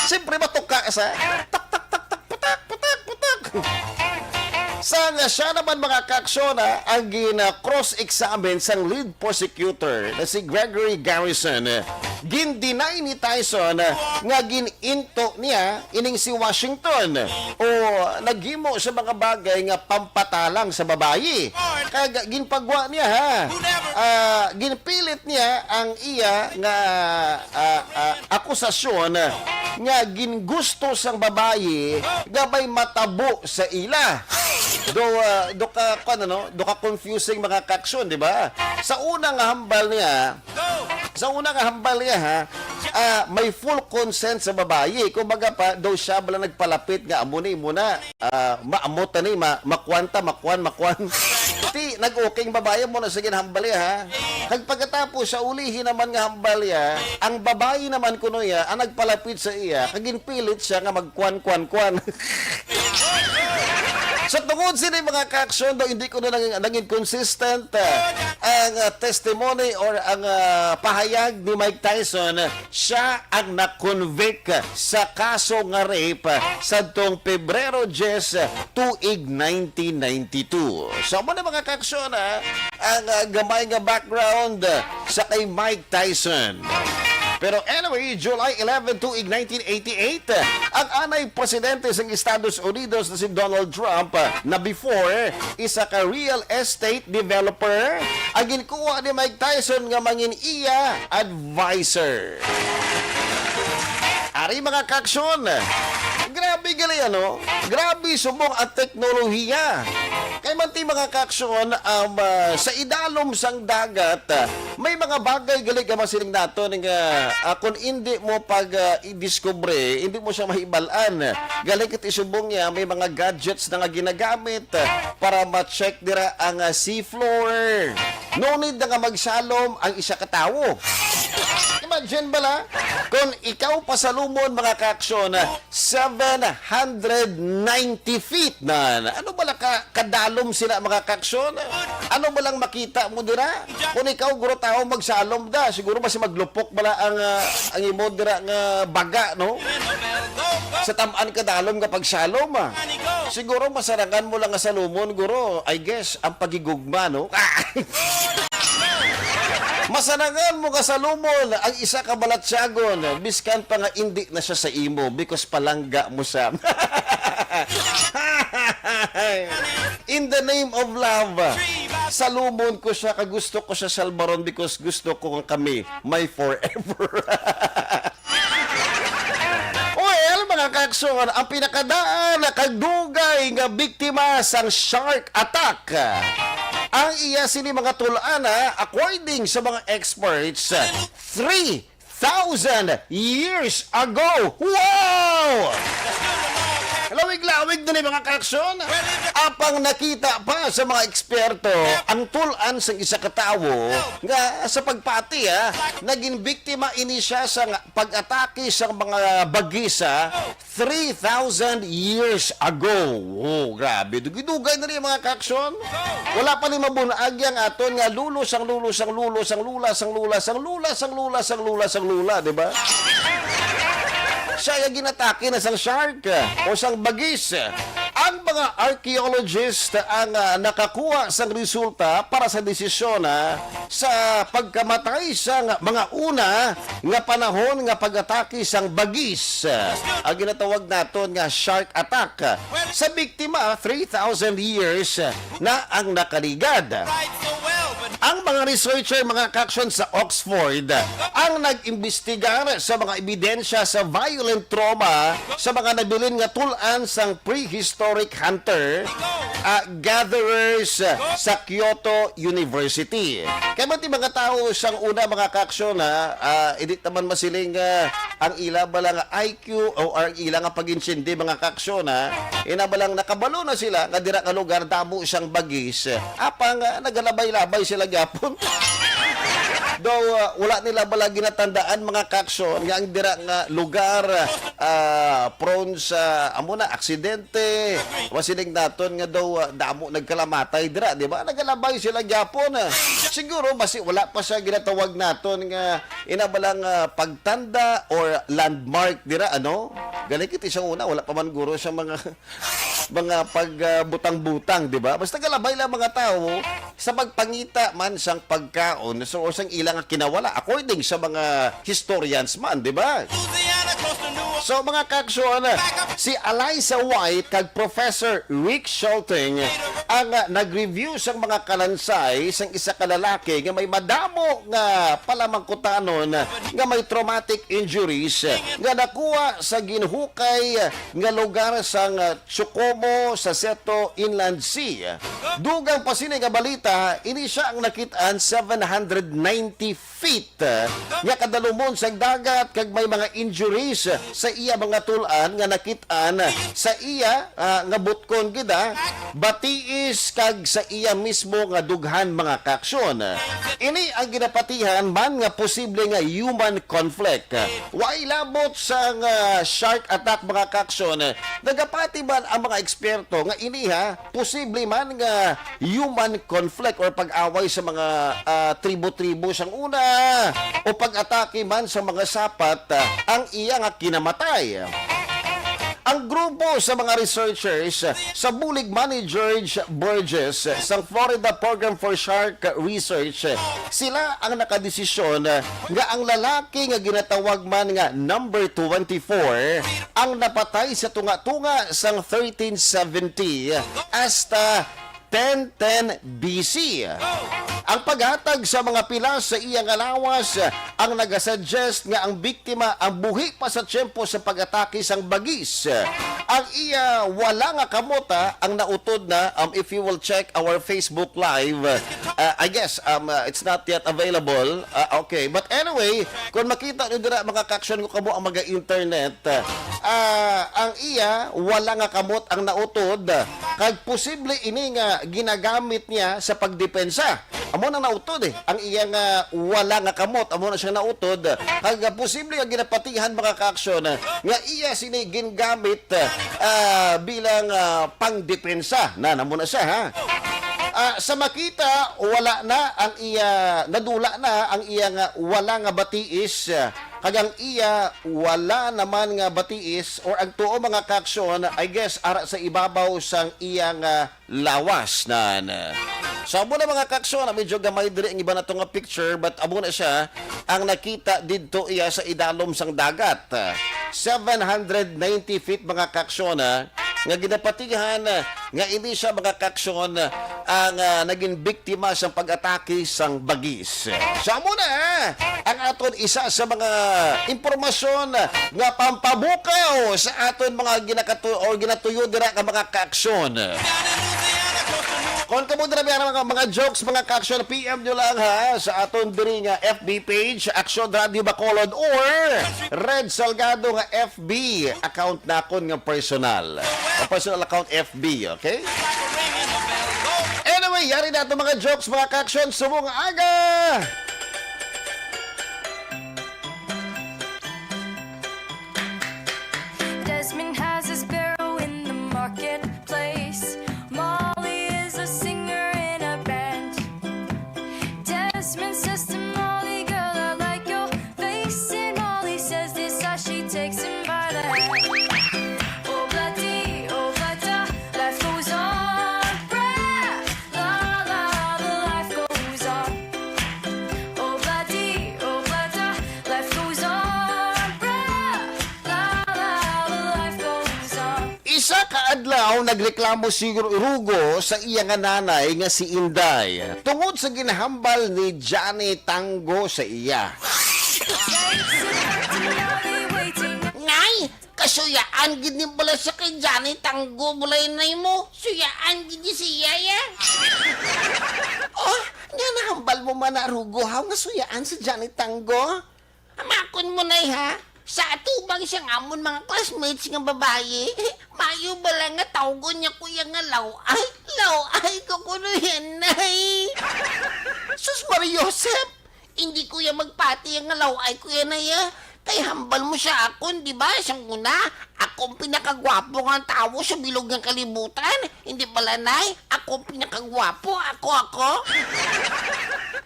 Siyempre, matuka sa tak, tak, tak, tak, putak, putak, putak. Sang siya naman, mga kaaksyon, ha, ang gina-cross-examine sang lead prosecutor na si Gregory Garrison, gin-deny ni Tyson nga gin-into niya ining si Washington o naghimo sa mga bagay nga pampatalang sa babayi. Kag ginpagwa niya, ha. Ah, ginpilit niya ang iya nga, ah, ah, akusasyon nga gingusto sang babayi nga may matabo sa ila. Do, ah, do ka, kuwan, ano, do ka confusing, mga kaaksyon, di ba? Sa una nga hambal niya, sa una nga hambal niya, ha, ah, may full consent sa babayi. Kumbaga pa, daw siya bala nagpalapit nga, "Amo ni, imo na. Ah, maamot na ni, ma-, makuan ta, makuan, makuan." Ti, nag-okay ang babayi, mo na sige hambal niya, ha. Kag pagkatapos, sa ulihi naman nga hambal niya, ang babayi naman kuno niya, ang nagpalapit sa iya, kag ginpilit siya nga magkuan, kuan, kuan. Sa tungod sini, mga kaaksyon, daw hindi kuno nang, nangin consistent, ah, ang, ah, testimony or ang, ah, pahayag ni Mike Tyson, siya ang na-convict sa kaso nga rape sadtong Pebrero diyes, tuig nineteen ninety-two. So, amo na, mga kaaksyon, ha, ang, ah, gamay nga background sa kay Mike Tyson. Pero anyway, July eleven, tuig nineteen eighty-eight, ang anay presidente sang Estados Unidos na si Donald Trump, na before isa ka real estate developer, ang ginkuha ni Mike Tyson nga mangin iya advisor. Ari, mga kaaksyon, grabe gali, ano? Grabe subong ang teknolohiya. Kay man ti, mga kaaksyon, um, ah, sa idalom sang dagat, ah, may mga bagay gali nga masiling naton nga, ah, kung indi mo pag, ah, i-discover, indi mo siya mahibal-an. Gali kit isubong niya, may mga gadgets na nga ginagamit, ah, para ma-check dira ang, ah, seafloor. No need na nga magsalom ang isa ka tawo. Imagine bala, kung ikaw pasalumon, mga kaaksyon, seven hundred ninety feet na. Ano bala ka, kadalom sila, mga kaaksyon? Ano balang makita mo dira? Kung ikaw, guro, tao magsalom da, siguro basi maglupok bala ang, ah, ang imo dira nga baga, no? Sa tamaan kadalom nga pagsalom, ah. Siguro masarangan mo lang nga salumon, guro. I guess, ang pagigugma, no? Masarangan mo nga salumon ang isa ka balatyagon, biskan pa nga indi na siya sa imo, because palangga mo siya. In the name of love, salumon ko siya, kagusto ko siya, Salbaron, because gusto ko nga kami may forever. Well, mga kaaksyon, ang pinakadaan na kagdugay nga biktima sang shark attack, ang iya sini mga tul-an, ah, according sa mga experts, three thousand years ago. Wow! Lawig-lawig na ni, mga kaaksyon. Apang nakita pa sa mga eksperto ang tul-an sang isa ka tawo nga sa pagpati, ah, naging biktima ini siya sa nga pag-atake sang mga bagis, ah, three thousand years ago. Oh, grabe. Dugay-dugay na rin, mga kaaksyon. Wala pa ni mabunagi ang aton nga lulo sang lulo sang lulo sang lula sang lula sang lula sang lula sang lula sang lula, di ba? Siya yung ginatake na sang shark, ah, o sang bagis. Ang mga archaeologist ang, ah, nakakuha sang resulta para sa desisyon, ah, sa pagkamatay sang mga una nga panahon nga pag-atake sang bagis, ah, ang ginatawag naton nga shark attack. Sa biktima, three thousand years na ang nakaligad. Ang mga researcher, mga kaaksyon, sa Oxford ang nag-imbestigar sa mga ebidensya sa violent trauma sa mga nabilin nga tul-an sang prehistoric hunter, ah, gatherers sa Kyoto University. Kay man ti mga tawo sang una, mga kaaksyon, ha, ah, hindi naman masiling, ah, ang ila bala nga I Q o ang ila nga pag-intindi, mga kaaksyon, ha. Ina bala nga nakabalo na sila nga dira nga lugar damo siyang bagis. Apang, ah, nagalabay-labay sila gyapon. Daw, ah, wala nila bala ginatandaan, mga kaaksyon, nga ang dira nga lugar, ah, prone sa, amo na, aksidente. Masiling naton nga daw, ah, damo nagkalamatay dira, di ba? Nagalabay sila gyapon, ah. Siguro, basi wala pa siya ginatawag naton nga ina bala nga pagtanda or landmark dira, ano? Galing kita sa una, wala pa man guro sa mga, mga pag, ah, butang-butang, di ba? Basta galabay lang mga tao sa pagpangita man sang pagkaon, so, o sang ila nga kinawala, according sa mga historians man, di ba? So, mga kaaksyon, si Eliza White kag Professor Rick Schulting ang, ah, nag-review sang mga kalansay sang isa ka lalaki nga may madamo nga palamangkutanon nga may traumatic injuries nga nakuha sa ginhukay nga lugar sang Tsukumo sa Seto Inland Sea. Dugang pa sini nga balita, ini sia ang nakit-an seven hundred ninety feet, ah, nga kadalumon sang dagat kag may mga injuries sa iya mga tul-an nga nakit-an sa iya, ah, nga butkon gid, ah, batiis kag sa iya mismo nga dughan, mga kaaksyon. Ini ang ginapatihan man nga posible nga human conflict. Way labot sang, ah, shark attack, mga kaaksyon. Nagapati man ang mga eksperto nga ini, ha, posible man nga human conflict or pag-away sa mga, ah, tribo-tribo sang una o pag-atake man sa mga sapat, ah, ang iya nga kinamatay. Ang grupo sa mga researchers sa bulig man ni George Burgess sang Florida Program for Shark Research, sila ang nakadesisyon nga ang lalaki nga ginatawag man nga number twenty-four ang napatay sa tunga-tunga sang thirteen seventy hasta ten ten B C. Ang paghatag sa mga pilas sa iya nga lawas ang nagasuggest nga ang biktima ang buhi pa sa tiyempo sa pag-atake sang bagis. Ang iya wala nga kamot, ah, ang nautod na, um, if you will check our Facebook Live, uh, I guess, um, uh, it's not yet available. Uh, okay, but anyway, kung makita niyo dira, mga kaaksyon, ko kamo ang mga internet, uh, ang iya wala nga kamot ang nautod, kag posible ini nga ginagamit niya sa pagdepensa. Amo na nautod eh. Ang iya nga wala nga kamot, amo na siya nautod. Kag posible nga ginapatihan, mga kaaksyon, nga iya sini gingamit, ah, bilang, ah, pangdepensa. Na, namo na siya, ha? Ah, sa makita, wala na ang iya, nadula na ang iya nga wala nga batiis, ah, kag ang iya wala naman nga batiis or ang tuo, mga kaaksyon, I guess, ara sa ibabaw sang iya nga lawas nan. So, amo na, mga kaaksyon, medyo gamay diri ang iba nato nga picture, but amo na siya ang nakita didto iya sa idalom sang dagat. Seven hundred ninety feet, mga kaaksyon, ha, nga ginapatihan nga ini siya, mga kaaksyon, ang, ah, naging biktima sang pag-atake sang bagis. So, amo na, ah, ang aton isa sa mga impormasyon nga pampabukaw sa aton mga ginakatu-, o ginatuyo dira nga mga kaaksyon. Kon kamo dira may mga, mga jokes, mga kaaksyon, P M nyo lang, ha, sa aton diri nga F B page, Aksyon Radio Bacolod, or Red Salgado nga F B account nakon nga personal. Ang personal account F B, okay? Anyway, yari na ato mga jokes, mga kaaksyon, subong aga! Desmond has a sparrow in the marketplace. Molly is a singer in a band. Desmond says to Molly, "Girl, I like your face." And Molly says this as she takes him by the hand. Oh, bloody, oh, bloody, life goes on. Bra, la, la, the life goes on. Oh, bloody, oh, bloody, life goes on. Bra, la, la, the life goes on. Isa ka adlaw, nagreklamo si Ru-, Rugo sa iya nga nanay nga si Inday tungod sa ginahambal ni Johnny Tango sa iya. Nay, kasuyaan gid ni bala siya kay Johnny Tango, bulay nay mo. Suyaan gid ni siya, ya. Oh, nga nahambal mo man na, Rugo, haw nga suyaan si Johnny Tango? Amakon mo, nay, ha? Sa atubang siya nga amon mga classmates nga babayi, mayo bala nga tawgon niya ko iya nga law-ay? Law-ay ko kuno yan, nay. Sus, Maria Josep! Hindi ko iya magpati iya nga law-ay ko yan, nay, ah. Kay hambal mo siya akon, di ba? Sang una, ako ang pinakagwapo nga tawo sa bilog nga kalibutan. Hindi bala, nay? Ako ang pinakagwapo. Ako, ako.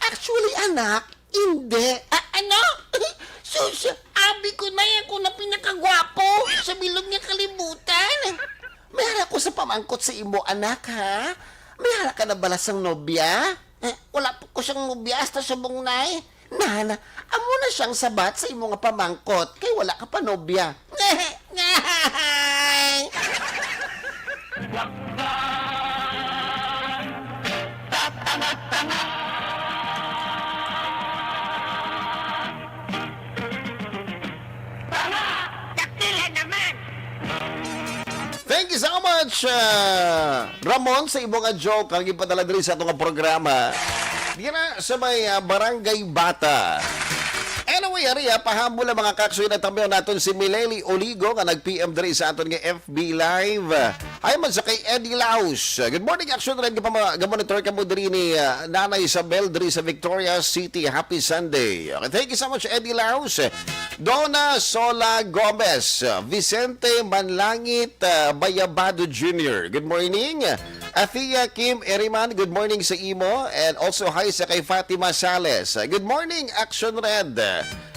Actually, anak, hindi. A-, ano? Sus, abi ko na, ako na pinakagwapo sa bilog nga kalibutan. May ara ko sa pamangkot sa imo, anak, ha? May ara ka na bala sang nobya? Eh, wala pa ko sang nobya hasta subong, nay. Nana, amo na siyang sabat sa imo nga pamangkot, kay wala ka pa nobya. Ngay! Dakila naman! Thank you so much, uh, Ramon, sa imo nga joke ang ipadala diri sa atong programa. Dira sa may, uh, Barangay Bata. Anyway, ari, ah, pahabol ang mga kaksoy na tamiyaw naton si Mileli Oligo nga nag-P M diri sa aton nga F B Live. Ay man sa kay Eddie Laus. Good morning, Action Red. Gapama-, gamonitor ka mo diri ni, ah, Nanay Isabel diri sa Victoria City. Happy Sunday. Okay, thank you so much, Eddie Laus. Donna Sola Gomez, Vicente Manlangit, ah, Bayabado Junior. Good morning. Athea Kim Eriman, good morning sa imo. And also hi sa kay Fatima Sales. Good morning, Action Red.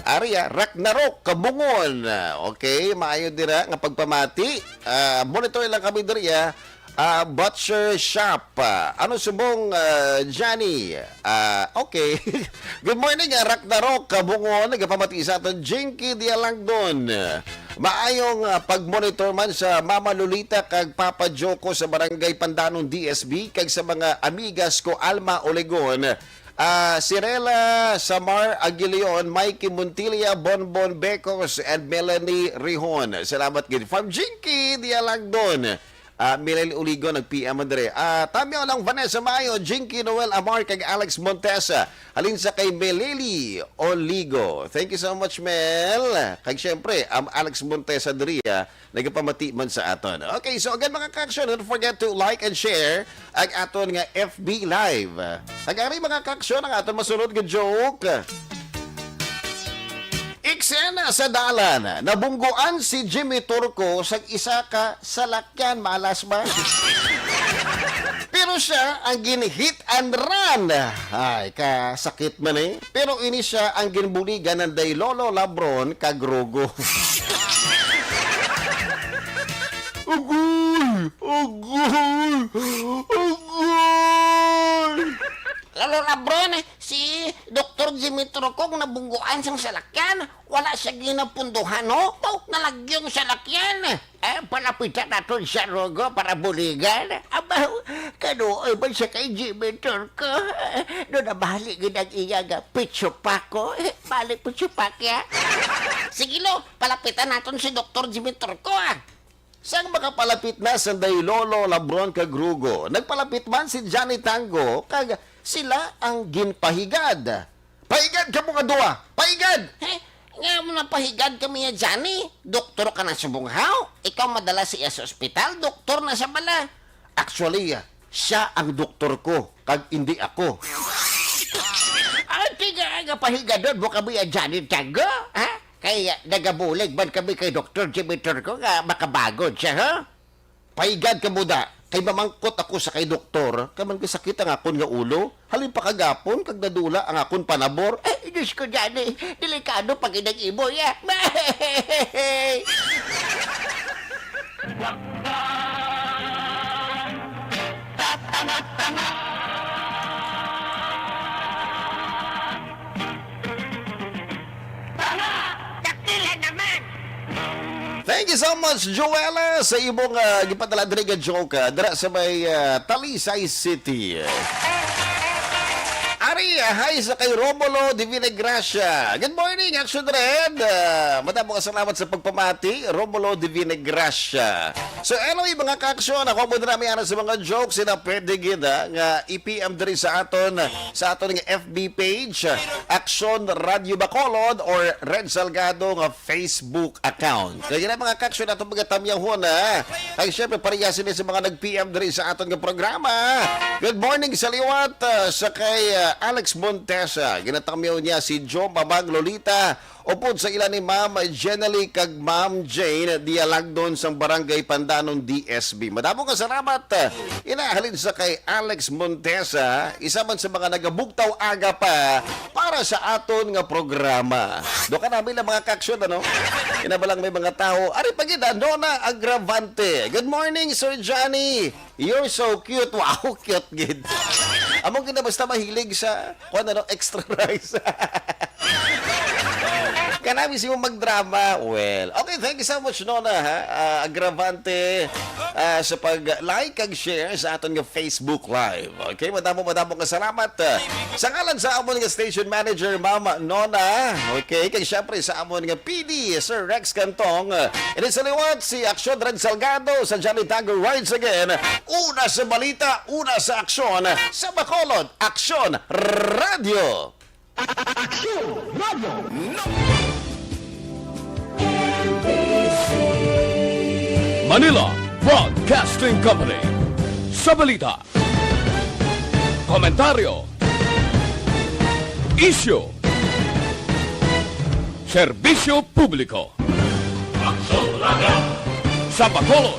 Aria, Ragnarok, Kabungon. Okay, maayo dira nga pagpamati. Ah, monitor lang kami diri, ah. Ah, Butcher Shop. Ah, ano subong, ah, Johnny? Ah, okay. Good morning, ah, Ragnarok, Kabungon. Nagapamati sa aton, Jinky Dialangdon. Maayong, ah, pagmonitor man sa Mama Lolita kag Papa Joko sa Barangay Pandanon D S B kag sa mga amigas ko Alma Olegon, ah, Sirela Samar Aguilion, Mikey Montilla, Bonbon Becos, and Melanie Rihon. Salamat gid. Farm Jinky Dialangdon. Ah, Mileli Oligo nag-P M man diri. Ah, tamyaw lang Vanessa Mayo, Jinky Noel Amar, kag Alex Montesa. Halin sa kay Mileli Oligo. Thank you so much, Mel. Kag syempre, ang Alex Montesa diri, ah, nagapamati man sa aton. Okay, so again, mga ka-aksyon, don't forget to like and share ang aton nga F B Live. Kag ari, mga ka-aksyon, ang aton masunod nga joke. Eksena sa dalan, nabungguan si Jimmy Turco sa isa ka salakyan, malas ba? Pero siya ang gin-hit and run. Ay, kasakit man eh. Pero ini siya ang ginbuligan ng day Lolo Labron kag Rugo. Agoy! Agoy! Agoy! Lolo Labron, si Doktor Jimmy Turco nabungguan sang salakyan. Wala siya ginapunduhan, no? Oh, nalagyong salakyan. Eh, palapitan naton siya, Rugo, para buligan. Abaw, kanuoy man siya kay Jimmy Turco. No, nabali gid ang iya nga pitsupako. Balik pitsupakya. Sige, lo, palapitan naton si Doktor Jimmy Turco, ah. Sang makapalapit na sanday Lolo Labron kag Rugo, nagpalapit man si Johnny Tango kag sila ang ginpahigad. Pahigad kamo nga duha! Pahigad! Eh, nga mo napahigad kami ya, Johnny? Doktor ka na subong haw? Ikaw madala sa iya sa ospital, doktor na sa bala. Actually, ah, siya ang doktor ko, kag hindi ako. Ati nga nga pahigadon mo kami ya, Johnny Tango, ha? Kay, ah, nagabulig man kami kay Doktor Jimmy Turco nga makabagod siya, ha? Paigad ka muda, kay mamangkot ako sa kay doktor, kay man kasakit ang akon nga ulo. Halin pa kagapon, kag nadula ang akon panabor. Eh, Diyos ko, Johnny, delikado pa gid ang imo, ya. Dakila naman! Thank you so much, Joella, sa imong, ah, gipadala diri nga joke, ah, dira sa may, ah, Talisay City. Ari, ah, hi sa kay Romulo Divina Gracia. Good morning, Action Red. Ah, madamo nga salamat sa pagpamati, Romulo Divina Gracia. So anyway, mga ka-aksyon, ako mo dira may ana sa mga jokes na pwede gid, ah, nga i-P M diri sa aton, sa aton nga F B page, Aksyon Radio Bacolod or Red Salgado nga Facebook account. Kaya na, mga ka-aksyon, ato mga tamyahon, ah. Kay syempre, parehas ini sa mga nag-P M diri sa aton nga programa. Good morning sa liwat, ah, sa kay, ah, Alex Montesa. Ginatamyaw niya si Jo Mamang Lolita, upod sa ila ni Ma'am Jenely kag Ma'am Jane Dialagdon sang Barangay Pandanon, D S B. Madamo nga salamat. Inahalin sa kay Alex Montesa, isa man sa mga nagabugtaw aga pa para sa aton nga programa. Do ka namin ang mga kaksyon, ano? Inabalang may mga tao. Ari pa gid, ano na, agravante. Good morning, Sir Johnny. You're so cute. Wow, cute gid. Amo gid na basta mahilig sa, kuwan, ano, extra rice. Kanami si mo magdrama. Well, okay, thank you so much, Nona, ha? Ah, agravante, ah, sa pag-like kag share sa aton nga Facebook Live. Okay, madamo, madamo nga salamat, ah, sa ngalan sa amon nga station manager, Ma'am Nona. Okay, kag syempre sa amon nga P D, Sir Rex Cantong. Ah, ini sa liwat, si Aksyon Red Salgado sa Johnny Tango Rides Again. Una sa balita, una sa aksyon, sa Bacolod, Aksyon Radio. Aksyon Radio. Manila Broadcasting Company. Sa balita, komentaryo, isyu, serbisyo publiko. Aksyon Radio. Sa Bacolod,